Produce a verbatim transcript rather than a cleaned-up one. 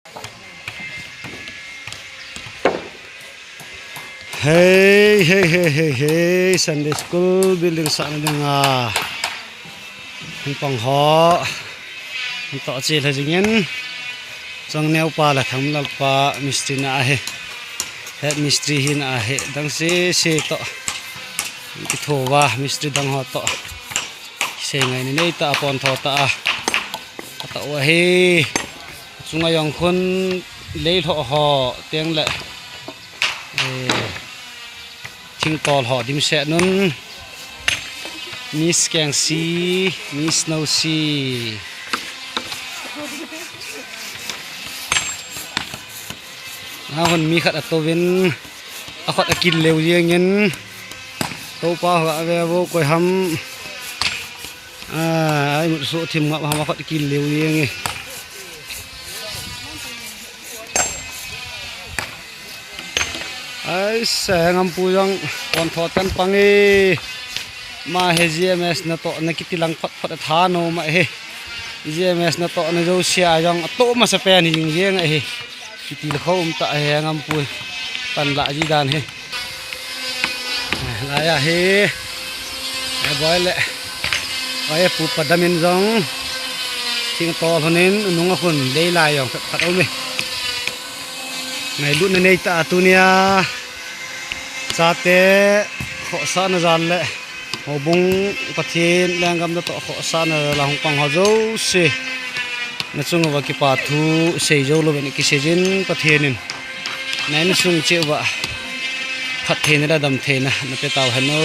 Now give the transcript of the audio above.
Hei, hei, hei, hei, hei, Sunday School building sahna dinga hung pang ho. Hung toh che lha jingin. Chongneo pa le Thangminlal pa mistri na ahi. Head mistri hi na ahi. Dang sese toh. Kitho uva mistri dang ho toh. Sei ngai ni nei ta a pon tho ta a. Atoh u ahi. Chunga jong khun lei lhoh ho teng le, eh, thingtol ho dimset un. Miss Kengsi, Miss Nosi. Na hun mi khat atouvin, akhat akil leu jengin. Toupa ho ave vo koi ham. Ah, ai mut so thim ngap ham akhat akil leu jeng e. Ai, se ngam pu jong, kon tho tan pang e. Ma he G M S natoh, na kiti lang phot phot a tha no ma he. G M S natoh, na jo sia jong, atoh masa pen hi jing jeng a he. Kiti le kho um ta he ngam pu. Pan la ji dan he. Lai a hi. Boi le. Oi pu pa damin jong. Thingtol honin nung a hun lei lai jong khat um e. Ngailutna nei ta tunia. Chate khohsahna jal le. Houbung Pathen lenggam natoh khohsahna la hung pang ho jouse. Na chung uva kipa thu sei jou louvin kisei jin Pathen in. Na insung cheh uva phattheina le damtheina na pe tau hen o.